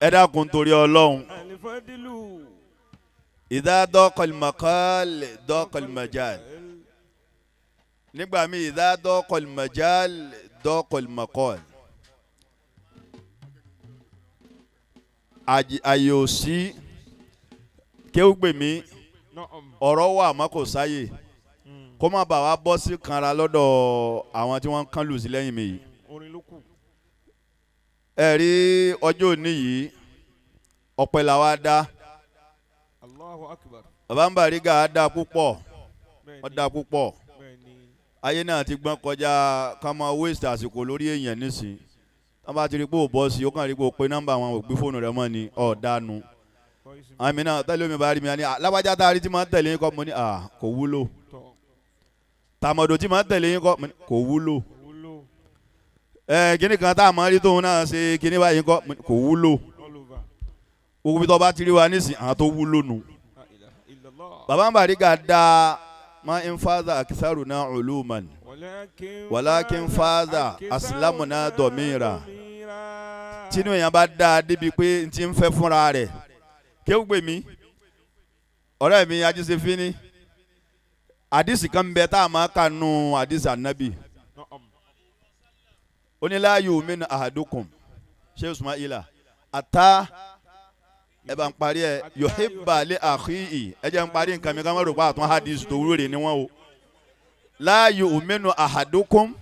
Ẹ dákun torí Ọlọ́run. Alifadilu. Idha daqa al-maqal daqa al-majal. Nígbà míì, idha daqa al-majal daqa al-maqal. Àyè ò sí, kéwùgbèmí. Na'am. Ọ̀rọ̀ wà, àmọ́ kò sáyè, kó má bàa wá bọ́ sí kanra lọ́dọ̀ àwọn tí wọ́n ń kán lù sí lẹ́yìn mi yìí. Orin ló kù. Ẹ rí ọjọ́ òní yìí, ọpẹ́ la wá dá. Allahu akbar. Bàbá ń Bariga á dá púpọ̀. Bẹ́ẹ̀ni. Ó dá púpọ̀. Bẹ́ẹ̀ni. Ayé náà ti gbọ́n kọjá ká máa waste àsìkò lórí èèyàn nísìn. Tá bá ti rí pé ò bọ́ sí i, ó kàn rí pé ò pé nọ́mbà wọn, ò gbé fóònù rẹ mọ́ ni ọ̀ọ́dánu. Voice Àmì náà tẹ́lẹ̀, omi bá rí mi, àní lábájá tá a rí tí máa ń tẹ̀lé yín kọ́, mo ní à kò wúlò. Tọ̀. Tàmọ̀dò tí máa ń tẹ̀lé yín kọ́, mo ní kò wúlò. Wúlò. Ẹ kíní kan tá a máa rí tóun náà ṣe kíní báyìí kọ́, mo ní kò wúlò. All over. Gbogbo bí tó bá ti rí wa nísìn, àwọn tó wúlò nù. La ilaha illallah. Bàbá ń Bariga dá ma ń fáza akisaru náà uluman. Walakin. Walakin faza aslamuna domira. Domira. Tínú èèyàn bá dáa débi pé n ti ń fẹ́ fúnra rẹ̀, kéwù mi, ọ̀rẹ́ mi ajísefínní, àdìsí kan bẹ tá a máa kà nù, àdìsí ànábì. Na'am. Ó ní la yu'minu ahadukum, ṣé Ismaila ata ẹ bá ń parí ẹ, yuhibba li akhihi. Ẹ jẹ́ ń parí nǹkan mi ká má rò pé àtún hadith tó wúrò ní wọn o. La yu'minu ahadukum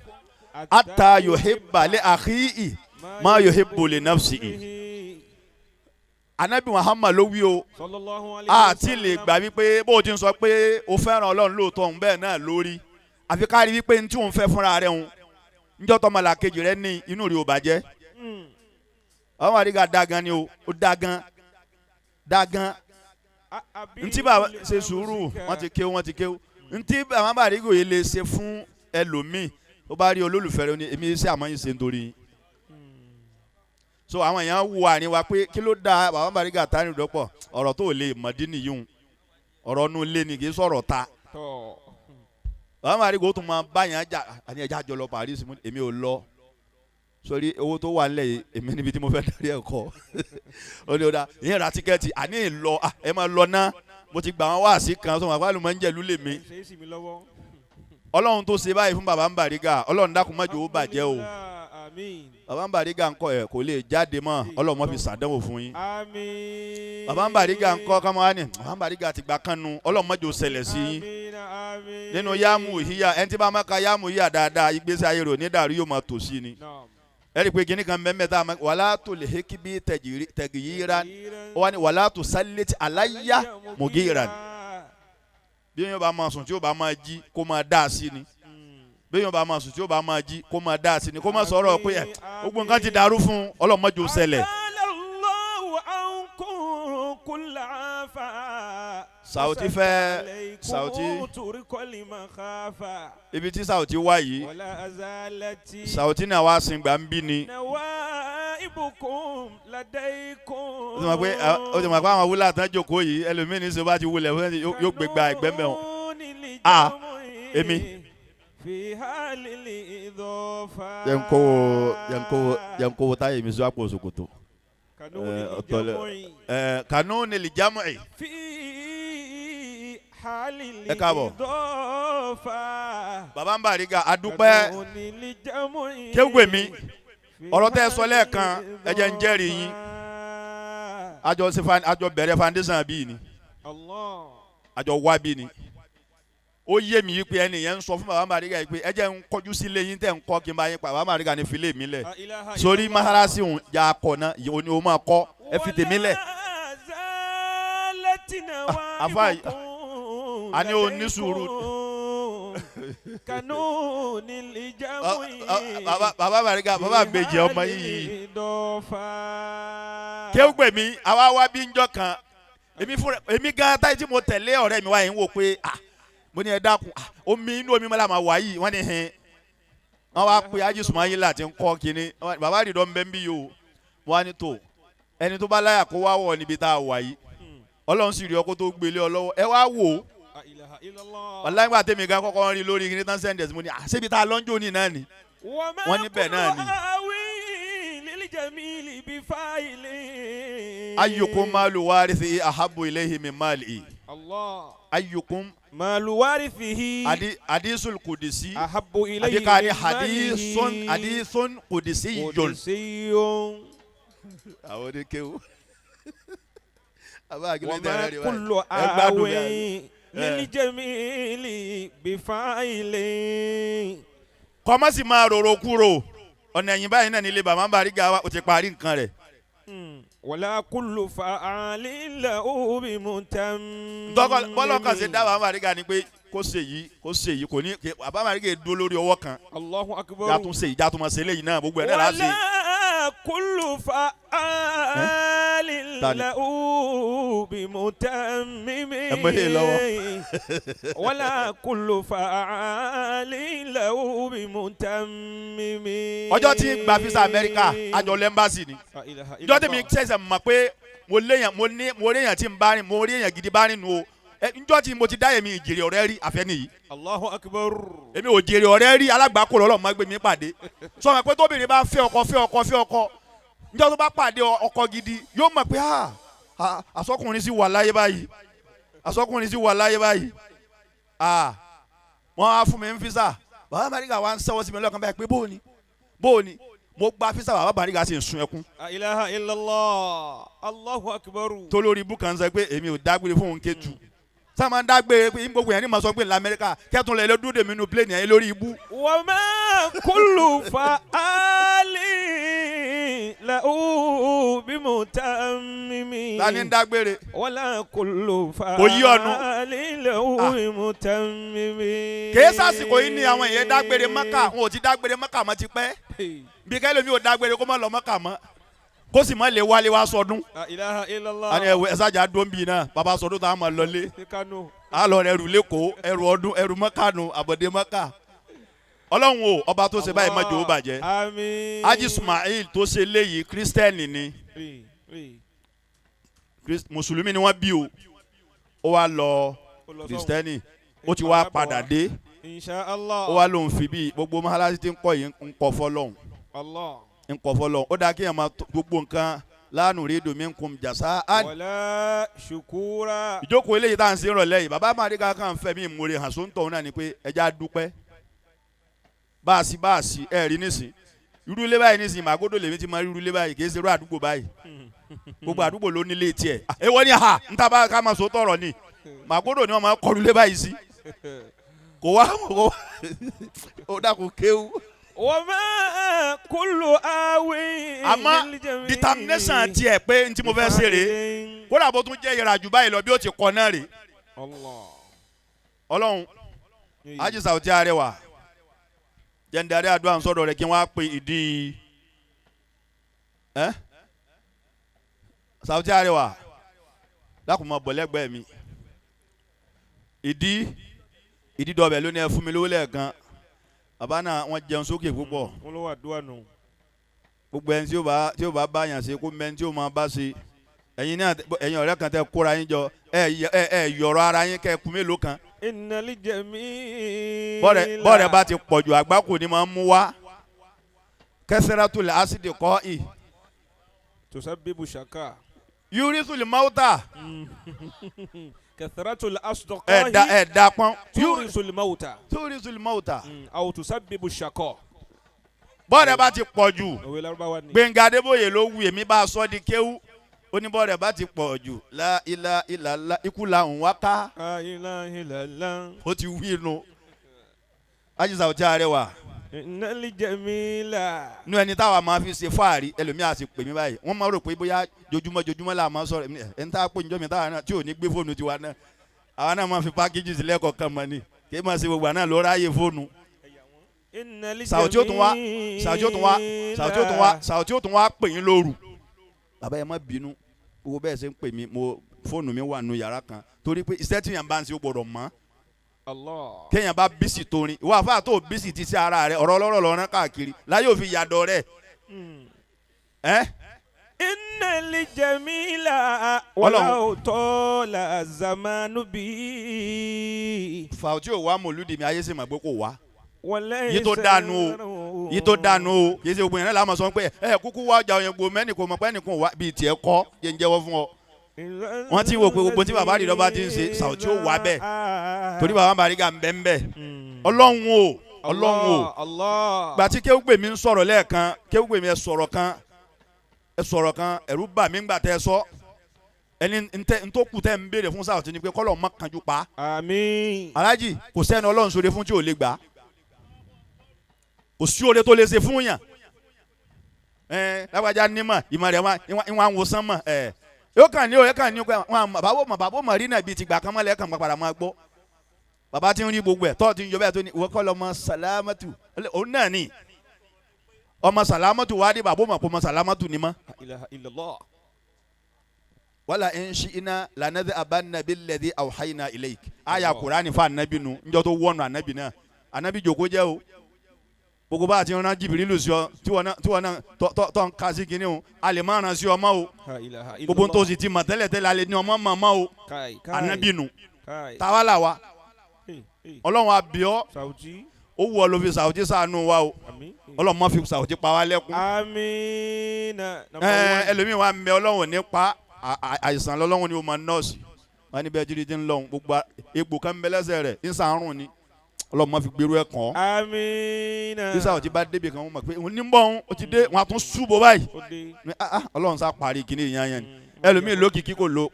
ata yuhibba li akhihi ma yuhibbu li nafsihi. Anabi Muhammad ló wí o. Sallallahu alayhi A wa ti lè sallam. gbà wípé bó o ti ń sọ pé o fẹ́ràn Ọlọ́run lóòótọ́ òun bẹ́ẹ̀ náà lórí, àfi ká rí wípé ní tí òun fẹ́ fúnra rẹ̀ òun níjọ́ tọmọlà kejì rẹ̀ ní inú rẹ̀ ò bàjẹ́. Àwọn àdìgà da gan ni o, ó da gan, da gan. Ntí bàbá ṣe sùúrù, wọ́n ti kéwú, wọ́n ti kéwú. Ntí bàbá Bàrígò yìí lè ṣe fún ẹlòmíì, ó bá rí olólùfẹ́ rẹ̀, ó ní èmi ṣe àmọ́ yìí ṣe nítorí yín. So àwọn èèyàn wo àárín wa pé kí ló dá bàbá Bàrígà tani dọ́pọ̀ ọ̀rọ̀ tó lè mọ̀dí nìyí hùn, ọ̀rọ̀ nu lé ni, kì í sọ̀rọ̀ ta. Tọ̀. Bàbá Bàrígà ó tún máa bá yàn jà, àní ẹja jọ lọ Paris. Mo ní, èmi ò lọ sórí owó tó wà nílẹ̀ yìí, èmi níbi tí mo fẹ́ darí ẹ̀ kọ́. Ó ní ó dá ìyẹn ra tíkẹ́ẹ̀tì, àní ìlọ ẹ máa lọ ná, mo ti gbà wọn wá sí kan sọ wọn àpá ló máa ń jẹ lúlẹ̀ mi. Ṣe é sì mi lọ́wọ́. Ọlọ́run tó ṣe báyìí fún bàbá ń Bariga, Ọlọ́run dákun má jẹ́ ó bàjẹ́ o. Àmín. Bàbá ń Bariga ńkọ́, ẹ̀ kò lè jáde mọ́, Ọlọ́run má fi ṣàdánwò fún yín. Àmín. Bàbá ń Bariga ńkọ́, kámọ́ á ní bàbá ń Bariga ti gbà kánú, Ọlọ́run má jẹ́ ó ṣẹlẹ̀ sí yín. Àmín, àmín. Nínú yáàmù ìhíyà, ẹni tí bá má ka yáàmù ìhíyà dáadáa, ìgbésí ayé rẹ̀ ò ní dàrú, yóò máa tò sí ni. Naam. Ẹ rí i pé kíní kan mẹ́mẹ́ tá a máa wàlá tó lè hékí bí tẹ̀gìyíra, ó wà ní wàlá tó sálẹ̀tì aláyá mùgíra. Bí yóò bá máa sùn tí yóò bá máa jí, kó máa dá a sí ni. Bí yóò bá máa sùn tí yóò bá máa jí, kó máa dá a sí ni, kó máa sọ̀rọ̀ pé ẹ gbogbo nǹkan ti dàrú fún un, Ọlọ́run má jẹ́ ó ṣẹlẹ̀. Allahu ankum kulla afa. Sàwùtí fẹ́ Sàwùtí Turikoli makhafa. Ibi tí Sàwùtí wà yìí, Wala azalati. Sàwùtí náà wá sin gbà ń bí ni. Nawaibukum ladaykum. Ó ti mọ̀ pé ó ti mọ̀ pé àwọn wúlò àtàn jókòó yìí, ẹlòmíín ní sọ bá ti wulẹ̀ fún ẹ, yóò gbé gba ẹgbẹ́ mẹ́wọ̀n. Ah, èmi. Fi halili idọfa. Jẹ́ n kó jẹ́ n kó jẹ́ n kó táyé mi sọ àpò ṣòkòtò. Kanuni Ọ̀tọ̀lẹ̀. lijamu'i. Kànú ni lìjámù ẹ̀. Fi halili Ẹ káàbọ̀. idọfa. Bàbá ń Bariga, adúpẹ́. Kanuni lijamu'i. Kéwùgbè mi, Fi ọ̀rọ̀ tẹ́ ẹ sọ lẹ́ẹ̀kan, halili ẹ jẹ́ n jẹ́rìí yín. idọfa. Àjọ ṣe fan àjọ bẹ̀rẹ̀ foundation bíi ni. Allah. Àjọ wá bí ni. Ó yé mi pé ẹni yẹn ń sọ fún bàbá ń Bariga yìí pé ẹ jẹ́ ń kọjú sílé yín tẹ̀ ń kọ́ kí n bá yín pa. Bàbá ń Bariga ní filé mi lẹ̀. La ilaha Sórí illallah. masalasi ń ya akọ náà, ìyẹn ni o máa kọ́, ẹ fi tèmi lẹ̀. Wala zalati Àfáà yìí, nawaibukum a ní o ní sùúrù. ladaykum. Kanuni lijamu'i. Bàbá Bariga, bàbá àbèjì ọmọ yìí. Idọfa. Kéwùgbè mi, àwa wá bí njọ́ kan, èmi fúnra èmi gan táyì tí mo tẹ̀lé ọ̀rẹ́ mi wá yìí ń wò pé ah, mo ní ẹ dákun, ah, omi inú omi mọ́lá máa wà yìí. Wọ́n ní hin wọ́n wá pé Ájí Sùmáyílà ti ń kọ́ kínní. Bàbá àdìdọ́ ń bẹ́ ń bí yìí o. Wọ́n á ní tó ẹni tó bá láyà kó wá wọ̀ níbi tá a wà yìí, Ọlọ́run sì rí ọ kó tó gbélé ọ lọ́wọ́, ẹ wá wò ó. La ilaha illallah. Wàláhì gbà tèmi gan kọ́kọ́ ń rí lórí kínní tán sẹ́ndẹ̀sì, mo ní ah, ṣébi tá a lọ́njọ́ ní náà ni. Wa ma Wọ́n níbẹ̀ náà ni. kullu awi lil للجميل بفاعل. Ayyukum malu warithi ahabbu ilayhi min malihi. الله. Ayyukum مال وارثه hadisul kudisi. أحب إليه Àbí ká ní من hadisun ماله. Hadisun kudisi yun. قدسي. Àwọn oníkéwu. Àbá àgbélé وما tẹ̀lé rí báyìí. كل Ẹ gbádùn mi àbí? آوي للجميل بفاعل. Kọ́mọ́sì máa rorò kúrò ọ̀nà ẹ̀yìn báyìí náà nílé bàbá Bariga wa, ó ti parí nǹkan rẹ̀. ولا كل فاعل له بمتم. Bọ́lọ̀ kan ṣe dá bàbá Bariga ni pé kó ṣe yìí, kó ṣe yìí, kò ní bàbá Bariga dúró lórí ọwọ́ kan. الله أكبر. Yàtún ṣe yìí, yàtún máa ṣe eléyìí náà, gbogbo ẹ̀ náà láti. ولا كل فعال Tani? له بمتمم. Ẹ mọ eléyìí lọ́wọ́. ولا كل فعال له بمتمم. Ọjọ́ tí ń gba fisa Amẹ́ríkà, àjọ lẹ́mbàsì ni. لا إله إلا Ìjọ́ tí mi الله. ṣẹ̀ṣẹ̀ mọ̀ pé mo léèyàn, mo ní, mo rí èèyàn tí ń bá rìn, mo rí èèyàn gidi bá rìn nù o. Ǹjọ́ tí mo ti dá èmi ìjèrè ọ̀rẹ́ rí àfẹ́ nìyí. الله أكبر. Èmi ò jèrè ọ̀rẹ́ rí, alágbàákò lọ́lọ́ máa gbé mi pàdé. Sọ ma pé tóbìnrin bá fẹ́ ọkọ, fẹ́ ọkọ, fẹ́ ọkọ, ǹjọ́ tó bá pàdé ọkọ gidi, yóò mọ̀ pé àsọkùnrin sì wà láyé báyìí, àsọkùnrin sì wà láyé báyìí. Wọ́n á fún mi ní físà. Bàbá Bariga wa ń sẹ́wọ́ sí mi lọ́kàn báyìí pé bóò ni, bóò ni. Mo gba físà, bàbá Bariga sì ń sun ẹkún. لا إله إلا الله، الله أكبر. Tó lórí ibú kan sọ pé èmi ò dágbére fún òun kétu sáà máa ń dágbére pé gbogbo yẹn ní ma sọ pé ńlá Amẹ́ríkà kẹ́tùn lẹ̀ lọ́dún dèmí nu plane yẹn lórí ibú. وما كل فعال له بمتمم. Ta ni ń dágbére? ولا كل Kò yí ọnu. فعال له بمتمم. Kèé sàsìkò yìí ni àwọn èèyàn dágbére Mọ́kà, wọn ò ti dágbére Mọ́kà mọ́ ti pẹ́. Bí kẹ́lẹ́ mi ò dágbére kó má lọ Mọ́kà mọ́, kó sì má lè wálé wá sọdún. لا إله إلا الله. Àní ẹ̀wẹ̀ ẹ̀sájà dóńbì náà, bàbá sọdún tá a máa lọlé. Kánò. A lọ rẹ ẹrù lẹ́kọ̀ọ́, ẹrù ọdún, ẹrù Mọ́kà nù, àbọ̀dé Mọ́kà. Ọlọ́run o, ọba tó ṣe báyìí má jò ó bàjẹ́. Àmín. Haji Ismail tó ṣe léyìí, kírísítẹ́nì ni. Rí, rí. Mùsùlùmí ni wọ́n bí o, ó wá lọ Ó lọ sọ́hùn. kírísítẹ́nì, ó ti wá padà dé. Insha Allah. Ó wá lóun fi bí gbogbo mọ́sálásí tí ń kọ́ yìí ń kọ́ fọ́lọ́hún, Allah. ń kọ́ fọ́lọ́hún. Ó dáa kéèyàn máa gbogbo nǹkan la nuridu minkum jasa'an. Wala shukura. Ìjókòó eléyìí tá à ń ṣe ìrọ̀lẹ́ yìí, bàbá Bariga kàn fẹ́ mi ìmoore hàn sóńtọ̀ náà ni pé ẹja dúpẹ́ báàsì báàsì ẹ̀ rí nísìn irú ilé báyìí nísìn màgódò lèmi ti máa rí irú ilé báyìí, kì í ṣe irú àdúgbò báyìí. Gbogbo àdúgbò ló nílé tiẹ̀. Èwo ni ha n ta bá ká máa so tọrọ ni màgódò ni wọ́n máa kọlu ilé báyìí sí. Kò wá kò wá ó dàkú kéwú. وما كل آوي Àmọ́ للجميل determination tiẹ̀ pé n tí mo fẹ́ ṣe rèé, kódà bó tún jẹ́ ìrajù báyìí lọ bí ó ti kọ náà rèé. Allah. Ọlọ́run, Haji Sauty Arẹwà, jẹ́ndàrí àdúrà ń sọ̀rọ̀ rẹ̀ kí wọ́n á pe ìdí ẹ́. Sauty Arẹwà, dákun máa bọ̀ lẹ́gbẹ̀ẹ́ mi. Ìdí ìdí dọ̀bẹ̀ ló ní ẹ fún mi lówó lẹ́ẹ̀kan. Bàbá náà wọ́n jẹun sókè púpọ̀. Wọ́n ló wà dúwà nù. Gbogbo ẹni tí ó bá bá yàn ṣe, kó mẹ́ni tí ó máa bá ṣe. Ẹ̀yin náà, ẹ̀yin ọ̀rẹ́ kan tẹ kóra yín jọ, ẹ ẹ yọ̀rọ̀ ara yín kẹ́ ẹ kú mélòó kan. Innal jamila. Bọ́ọ̀rẹ́ bá ti pọ̀jù, àgbákò ni máa ń mú wá. Kasratul asdiqai. Tusabbibu shaka. Yurisul mauta. Kathratul asdiqai. Ẹ̀ da ẹ̀ da pọ́n. Turisul mauta. Turisul mauta. Aw tusabbibu shaka. Bọ́ọ̀rẹ́ bá ti pọ̀jù. Òwe Lárúbáwá ni. Gbẹ̀ngà Adébóyè ló wù èmi bá a sọ di kéwú. Oníbọ̀rẹ̀ bá ti pọ̀jù, la ilà ilà la ikú la ń wá ká. La ilaha illallah. Ó ti wí inú. Haji Sauty Arẹwà. Innal jamila. Inú ẹni táwa máa fi ṣe fáàrí, ẹlòmíà sì pè mí báyìí, wọ́n máa rò pé bóyá jojúmọ́ jojúmọ́ là máa sọ̀rọ̀ ẹ̀ ń tá a pè níjọ́ mi táwa náà tí ò ní gbé fóònù tiwa náà, àwa náà máa fi pákéjì sílẹ̀ kọ̀ọ̀kan mọ́ ni, kì í máa ṣe gbogbo àná ló ráyè fóònù. Innal Sauty ó tún wá, Sauty ó tún wá, Sauty ó tún wá, Sauty ó tún wá pè yín lóru. Bàbá yẹn, má bínú, gbogbo bẹ́ẹ̀ ṣe ń pè mí, mo fóònù mi wà nù yàrá kan, torí pé iṣẹ́ tí yàn bá ń ṣe ó gbọ́dọ̀ mọ́. Allah. Kéèyàn bá bísí torin, ìwọ àfáà tó bísí ti sí ara rẹ, ọ̀rọ̀ ọlọ́rọ̀ lọ́rán káàkiri láyé òfin yàdọ̀ rẹ. Ẹ́. Innal jamila. Ọlọ́run. Walau tola zamanu bi. Fàwọ́tí ò wá mòlúdi mi, ayé sì mọ̀ pé kò wá. Yìí tó dànù o, yìí tó dànù o, kì í ṣe gbogbo yẹn náà làwọn sọ pé ẹ kúkú wá ọjà òyìnbó mẹ́nì kò mọ̀ pé ẹnìkan wá bíi tiẹ̀ kọ́ yẹn ń jẹ́wọ́ fún ọ. Wọ́n ti wò pé gbogbo tí bàbá àdìdọ́ bá ti ń ṣe Saoty ó wà bẹ́ẹ̀ torí bàbá Bariga ń bẹ́ ń bẹ́. Ọlọ́run o, Ọlọ́run o. Allah. Gbàtí Kéwúgbèmí ń sọ̀rọ̀ lẹ́ẹ̀kan, Kéwúgbèmí ẹ sọ̀rọ̀ kan, ẹ sọ̀rọ̀ kan, ẹ̀rù bà mí ńgbà tẹ́ ẹ sọ ẹni ntẹ ntòkù tẹ́ ń béèrè fún Saoty ni pé kọ́lọ̀ mọ́ kanjú pa. Àmín. Alájì, kò sẹ́ni Ọlọ́run ṣoore fún tí ò lè gbà, kò sí oore tó lè ṣe fún yàn. Ẹ lágbájá nímọ̀, ìmọ̀ rẹ̀ wọ́n á wo sán mọ̀ ẹ yóò kàn ní o, yóò kàn ní o pé wọn bàbá mọ̀, bàbá mọ̀ rí náà bíi tìgbà kan mọ́lẹ̀ kàn padà máa gbọ́ bàbá tí ń rí gbogbo ẹ̀ tọ́ ti ń yọ bẹ́ẹ̀ tó ní ìwọ kọ́ lọ́mọ sàlámàtù, òun náà ni ọmọ sàlámàtù wá dé, bàbá mọ̀ pé ọmọ sàlámàtù ni mọ́. La ilaha illallah. Wala in shi'na lanadhhabanna billadhi awhayna ilayk, aya Kùránì fún anabi nu njọ́ tó wọ́nu anabi náà, anabi jòkó jẹ́ o, gbogbo bá a ti rán Jìbìrìlù sí ọ tí wọ́n náà tọ́ ń ka sí kinní o, a lè má rán sí ọmọ o. La ilaha illallah. Gbogbo tó sì ti mọ̀ tẹ́lẹ̀ tẹ́lẹ̀, a lè ní ọmọ mọ̀mọ́ o. Kai, kai. Anabi nu. Kai. Táwa là wa. Hey, hey. Ọlọ́run àbíọ́. Saoty. Ó wù ọ ló fi Saoty ṣàánú wa o. Àmín. Ọlọ́run má fi Saoty pa wá lẹ́kún. Amina. Number Ẹ one. ẹlòmíín wa ń bẹ, Ọlọ́run ò ní pa àìsàn lọ́lọ́run ni ó máa nọ́ọ̀sì wọn níbẹ̀ jírí ti ń lọ́hùn, gbogbo egbò kan ń bẹ lẹ́sẹ̀ rẹ̀ ń sàárùn ni, Ọlọ́run má fi gbèrú ẹ̀ kàn án. Amina. Bí Saoty bá débi kan, wọ́n mọ̀ pé òun ní bọ̀ òun ó ti dé, wọn á tún súbọ̀ báyìí. Ó dé. Ní, ah, ah, Ọlọ́run sá parí kíní ìyá yẹn ni. Ẹlòmíín lókìkí kò lówó.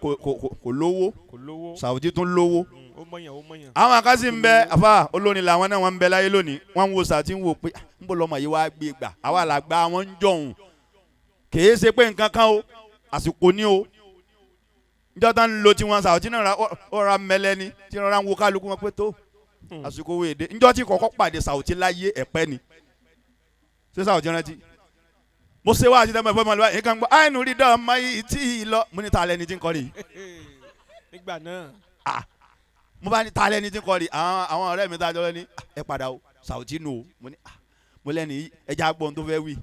Kò lówó. Saoty tún lówó. Ó mọ̀yàn, ó mọ̀yàn. Àwọn kan sì ń bẹ, àfa olórin làwọn náà, wọn ń bẹ láyé lónìí, wọn ń wo Saoty ń wò pé, ah, ń bọ̀ lọ́mọ yìí wá gbé gbà, àwa làgbà wọn ń jọ̀hún, kìí ṣe pé nǹkan kan o, àsìkò ní o, njọ́ tá ń lo tiwọn, Saoty náà ra ó ra mẹlẹ́ ni tí wọ́n ra ń wo kálukú wọn pé tó àsìkò wo èdè njọ́ tí kọ́kọ́ pàdé Saoty láyé ẹ̀pẹ́ ni. Ṣé Saoty rántí mo ṣe wá àti tẹ́lẹ̀ fẹ́ mọ́ lọ́wọ́ nǹkan gbọ́ àìnú rí dán ọmọ yìí tí ì lọ, mo ní ta lẹni tí ń kọ́ rí? Nígbà náà. Ah, mo bá ní ta lẹni tí ń kọ́ rí? Àwọn ọ̀rẹ́ mi tá a jọ lọ ní, "Ah, ẹ padà o, Saoty nù o." Mo ní, ah, mo lẹ́ni yìí, ẹja gbọ́n tó fẹ́ wí,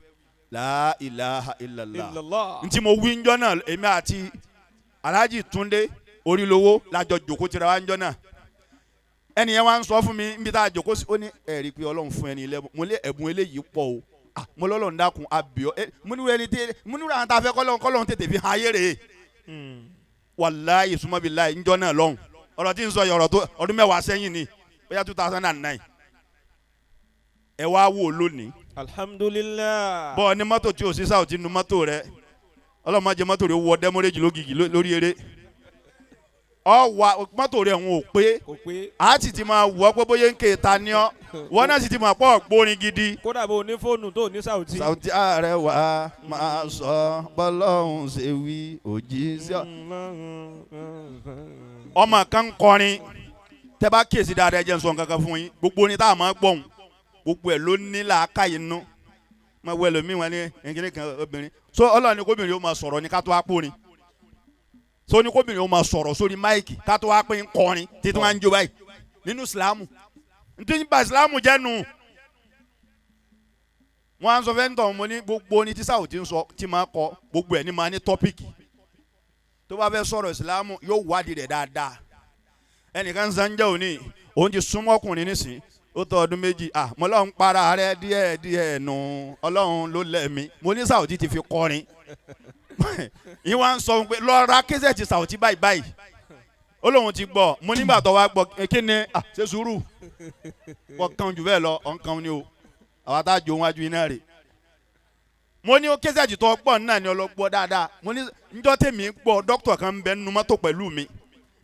la ilaha illallah. Illallah. Ntí mo wí njọ́ náà, èmi àti Alhaji Túndé Orílowó lájọ jòkó tira wa njọ́ náà, ẹni yẹn wá ń sọ fún mi níbi tá a jòkó sí, ó ní ẹ rí i pé Ọlọ́run fún ẹni lẹ́bùn, mo lé ẹ̀bùn eléyìí pọ̀ o. Ah, mo lọ́lọ́run dákun abiyọ́ ẹ, mo ní ẹni tí mo ní àwọn tá a fẹ́ kọ́lọ́run kọ́lọ́run tètè fi hàn ayé rè é. Wàláyé súnmọ́bi láyé njọ́ náà lọ́hùn, ọ̀rọ̀ tí ń sọ yìí, ọ̀rọ̀ tó ọdún 10 sẹ́yìn ni, bóyá 2009, ẹ wá wò lónìí. Alhamdulillah. Bọ́ ọ ní mọ́tò tí o sí Saoty nu mọ́tò rẹ, Ọlọ́run má jẹ́ mọ́tò rẹ wọ dẹ́mọ́rẹ́jì lógìgì lórí eré ọ wà, mọ́tò rẹ ń ò pé. Kò pé. A sì ti máa wọ pé bóyá ń ké ta ni ọ, wọn náà sì ti máa pọ̀ gbórin gidi. Kódà bó o ní fóònù tó o ní Saoty. Saoty àrẹwà máa sọ bọ́lọ́hún ṣe wí òjíṣẹ́. Ọmọ kan ń kọrin, tẹ́ bá kíyèsí dáadáa, ẹ jẹ́ n sọ nǹkan kan fún yín, gbogbo ní tá a máa gbọ̀hún, gbogbo ẹ̀ ló ní làákàyè nínú. Máa wọ ẹlòmíì wọn ní nkiri kan obìnrin so, Ọlọ́run ní kóbìnrin yóò máa sọ̀rọ̀ ní ká tó wá pòrin so, ní kóbìnrin yóò máa sọ̀rọ̀ sórí máìkì ká tó wá pé ń kọrin títí wọn á ń jó báyìí nínú ìsìlámù, nítorí bá ìsìlámù jẹ́ nù. Wọn á sọ fẹ́ ń tọ̀, mo ní gbogbo ní tí Saoty ń sọ tí máa kọ, gbogbo ẹ̀ ní máa ní topic. Tó bá fẹ́ sọ̀rọ̀ ìsìlámù, yóò wádìí rẹ̀ dáadáa. Ẹnìkan ń sanjẹ́ òní, òun ti súnmọ́ ọkùnrin nísìn, ó tọ́ ọdún 2, ah, mo lọ́n para rẹ díẹ̀ díẹ̀ nù, Ọlọ́run ló lẹ́mí. Mo ní Saoty ti fi kọrin ìwà ń sọ pé lọ ra cassette Saoty báyìí báyìí, ó lóun ti gbọ́. Mo nígbà tó wá gbọ́ kí ni? Ah, ṣe sùúrù, wọ́n kàn jù bẹ́ẹ̀ lọ, ọ̀n kan ni o, àwa tá a jó wájú iná rè. Mo ní cassette tó gbọ́ náà ni ọlọ́gbọ́ dáadáa. Mo ní njọ́ tèmi gbọ́, dókítà kan ń bẹ nínú mọ́tò pẹ̀lú mi,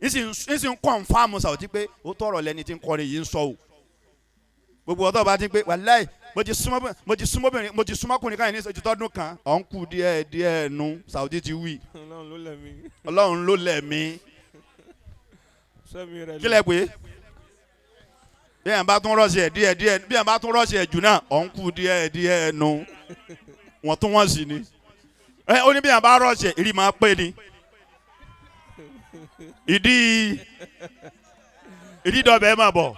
n sì ń confirm Saoty pé ó tọrọ lẹni tí ń kọrin yìí ń sọ o. Gbogbo ọtọ bá ti ń pé wàláì, mo ti súnmọ́ obìnrin, mo ti súnmọ́ ọkùnrin káyìn ní ìṣèjú tọdún kan, ọ̀ ń kú díẹ̀ díẹ̀ nu, Saoty ti wí. Ọlọ́run ló lẹ̀mí. Ọlọ́run ló lẹ̀mí. Sẹ́mi rẹ̀. Kílẹ̀ pé bí ẹ̀ ń bá tún rọ́ọ̀ṣì ẹ̀ díẹ̀ díẹ̀, bí ẹ̀ ń bá tún rọ́ọ̀ṣì ẹ̀ jù náà, ọ̀ ń kú díẹ̀ díẹ̀ nu, wọ́n tún wọ́n sì ni ẹ ó ní bí ẹ̀ ń bá rọ́ọ̀ṣì ẹ̀ ìrì máa pé ni ìdí ìdí dọ̀bẹ̀ máa bọ̀.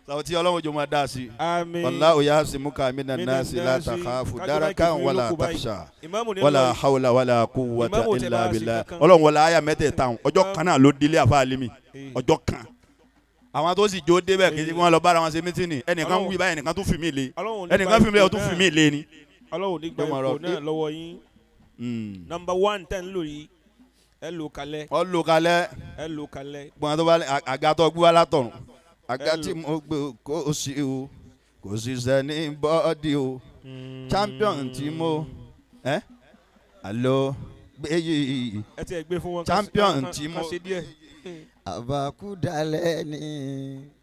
Saoty, Ọlọ́run jọ máa dá sí i. Àmín. Wallahu ya'simuka minan Minan nasi la nasi. takhafu Kájú darakan báyìí wala kìí lóko báyìí. takhsha Ìmáàmù ní wala lọ. hawla wala quwwata Ìmáàmù ò tẹ̀ illa bá a ṣe billah. kankan. Ọlọ́run wọlé àyà mẹ́tẹ̀ẹ̀ta ọ̀hún, ọjọ́ kan náà ló délé àfa alimi, ọjọ́ kan. Àwọn tó sì jó débẹ̀ kì í ṣe kí wọ́n lọ bára wọn ṣe mítìnì, ẹnìkan wí báyìí, ẹnìkan tún fi mí le, Ọlọ́run ní ẹnìkan gba fi mí le, ipò ó tún fi náà. mí le ni. Ọlọ́run ní gba Yóò máa ipò rọ- náà lọ́wọ́ yín. Number one tẹ́ ń lò yìí, ẹ lò kalẹ̀. Ọ lò kalẹ̀. Ẹ lò kalẹ̀. Gbọ́n tó bá àga tó gbé wá látọ̀run, àga Ẹ tí lò. mo gbé kó sí o, kò sí sẹ́ni bọ́ọ̀dì o, champion tí mo ẹ́ àlọ́ gbé yìí. Ẹ ti ẹ gbé fún wọn. Champion tí ká mo- ṣe díẹ̀. Àbákúdalẹ̀ ni.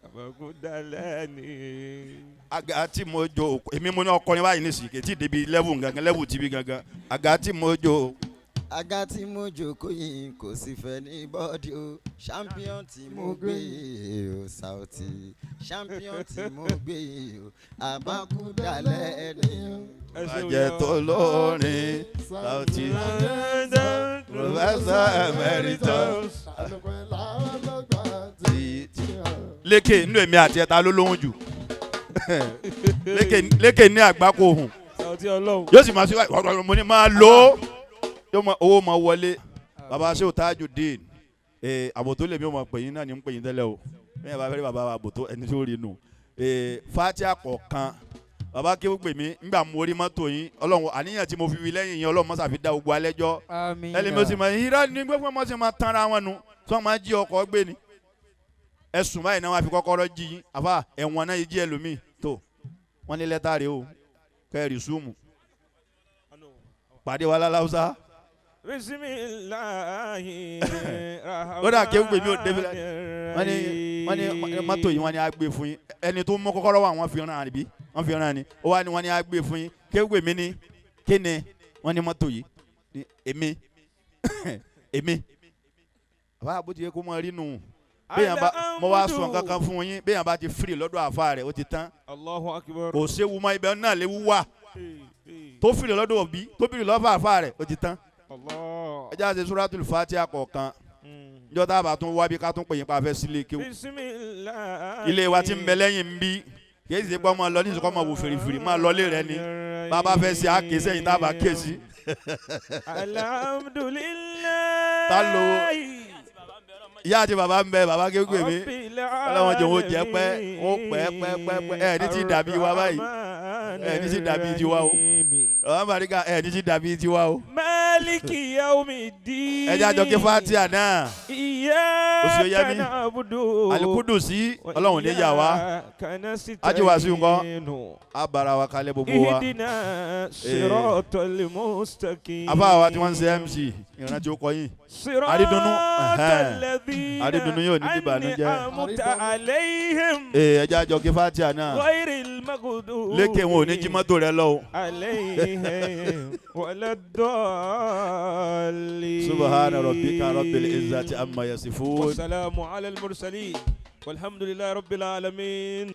Àbàkù dalẹ̀ ni. Àga tí mo jò, èmi mo ní ọkọrin báyìí nísìnyí, kì í tí ì débi level gangan, level tv gangan. Àga tí mo jò, Àga tí mo jókòó yìí kò sì fẹ́ ní bọ́ọ̀dì o, champion tí mo gbé yìí o, Saoty, champion tí mo gbé yìí o, àbákúdalẹ̀ ni. Ẹ ṣeun bàjẹ́ yá. tó lórin Saoty, Professor Emeritus. Lékè inú èmi àti ẹ̀ta ló lóhùn jù. Lékè, lékè ní àgbákò ohùn. Saoty Ọlọ́run. Yóò sì máa ṣe wáyé, mo ní máa lò ó, yóò mọ owó máa wọlé. Baba ṣé o Tajudeen, ee, àbòtó lèmi ò mọ̀ pè yín náà ní ń pè yín tẹ́lẹ̀ o. Bẹ́ẹ̀ bá fẹ́ rí baba àbòtó ẹni tó rí nù, ee, fatia kọ̀ọ̀kan baba kí ó pè mí ńgbà mo rí mọ́tò yín. Ọlọ́run, àníyàn tí mo fi wí lẹ́yìn yín, Ọlọ́run mọ́sá fi dá gbogbo alẹ́ jọ́. Àmín. Ẹni mo sì mọ irọ́ ní gbogbo mọ́ sì máa tanra wọn nu tí wọ́n máa jí ọkọ̀ gbé ni ẹ̀sùn báyìí náà wọ́n á fi kọ́kọ́rọ́ jí yín. Àfa ẹ̀wọ̀n náà yìí jí ẹlòmíì tó wọ́n ní lẹ́tà rèé o, kẹ́rì súnmù pàdé wa láláúsá. Bisimilahi. Kódà kéwù pè mí ò débi la- wọ́n ní mọ́tò yìí, wọ́n ní á gbé fún yín. Ẹni tó mú kọ́kọ́rọ́ wà, wọ́n fi ràn án bí wọ́n fi ràn án ni ó wá ní wọ́n ní á gbé fún yín. Kéwù pè mí ní kí ni wọ́n ní mọ́tò yìí ní èmi àbá bó ti yẹ kó mọ rí nù. Béèyàn bá mo wá sọ nǹkan kan fún yín, béèyàn bá ti firi lọ́dọ̀ àfa rẹ̀, ó ti tán. Allahu akbar. Kò séwu mọ́, ibẹ̀ náà léwu wà. Tó firi lọ́dọ̀ òbí, tó firi lọ́dọ̀ àfa rẹ̀, ó ti tán. Allah. Ẹ jáde suratul Fatiha kọ̀ọ̀kan njọ́ tá a bá tún wá bí ká tún pè yín pa fẹ́ sílé kéwù. Bisimilahi. Ilé wa ti ń bẹ lẹ́yìn ń bí, kì í ṣe pé ọmọ lọ ní ìsìnkú ọmọ wò fèrèfèrè máa lọ lé rẹ ni. Bàbá fẹ́ ṣe àké sẹ́yìn tá a bá ké sí. Alhamdulilayi. Ta ló- Ìyá àti bàbá ń bẹ, bàbá kéwù mi, Ọlọ́run jẹ́ òun jẹ́ pẹ́, ó pẹ́ pẹ́ pẹ́ pẹ́. Ẹ̀ ní ti dàbí wa báyìí. Ẹ̀ ní ti dàbí tiwa o. Ọ̀hún bàríkà, ẹ̀ ní ti dàbí tiwa o. Maliki yaumi di. Ẹ jẹ́ àjọ kí Fatia náà. Oṣù Iyyaka Yẹmí. na'budu. Alikudu sí Ọlọ́run ní yà wá. Iyyaka nasta'inu. Ájí Wàsíù ńkọ́? Á bára wa kalẹ̀ gbogbo wa. Ihdina siratal mustaqim. Àfáà wa tí wọ́n ń ṣe MC ìrántí ó kọ yín. Àrídùnnú, Siratal ladhina Àrídùnnú yóò ní dìbànújẹ́. an'amta alayhim. Ee, ẹ jẹ́ àjọ kí Fatia náà. Ghayril maghdubi. Lékè wọn ò ní jí mọ́tò rẹ lọ o. alayhim waladdallin. Subhana rabbika rabbil izzati amma yasifun. والسلام على المرسلين والحمد لله رب العالمين.